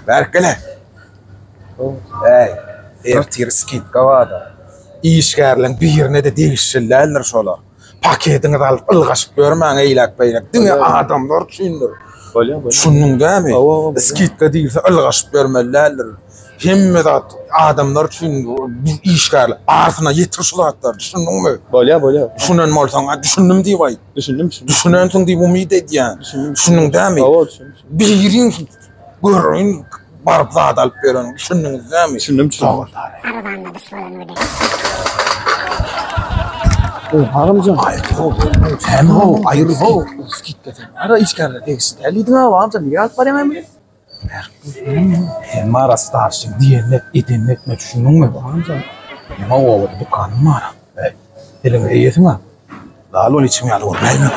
Bärik gel-ä. Äý, ertir skidka bar-da. Işgärleň birine-de degişli däldir şolar. Paketiňizi alyp ylgaşyp ýörmäň eýläk-beýläk. Diňe adamlar üçindir. Bolýar, bolýar. Düşündiň dämi? Hawa, hawa. Skidka diýilse ylgaşyp ýörmeli däldir. Hemme zat adamlar üçin biz işgärler. Arsyna ýetir şu zatlary, düşündiňmi? Bolýar, bolýar. Düşünen bolsaň, düşündim diýip aýt. Düşündim, düşündim. Düşünensiň diýip umyt edýän. Düşündim. Düşündiň dämi? Hawa, düşündim. Biriň göreýin baryp zat alyp beren. Düşündiňiz dämi? Düşündim, düşündim. Sag ol. Arabanda düş bolan güni. Agamjan. Sen ho, aýyr ho. Skidka sen. Ara işgärler degişli däl diýdiň ha, agamjan. Niye alyp barýaň hem? Sen mara starşyň diýenini et, edenini etme düşündiňmi? Agamjan. Meň obada dükanym bar. Ey, diliňe eýesiň ha. Lal ol içiň ýaly görünäýme.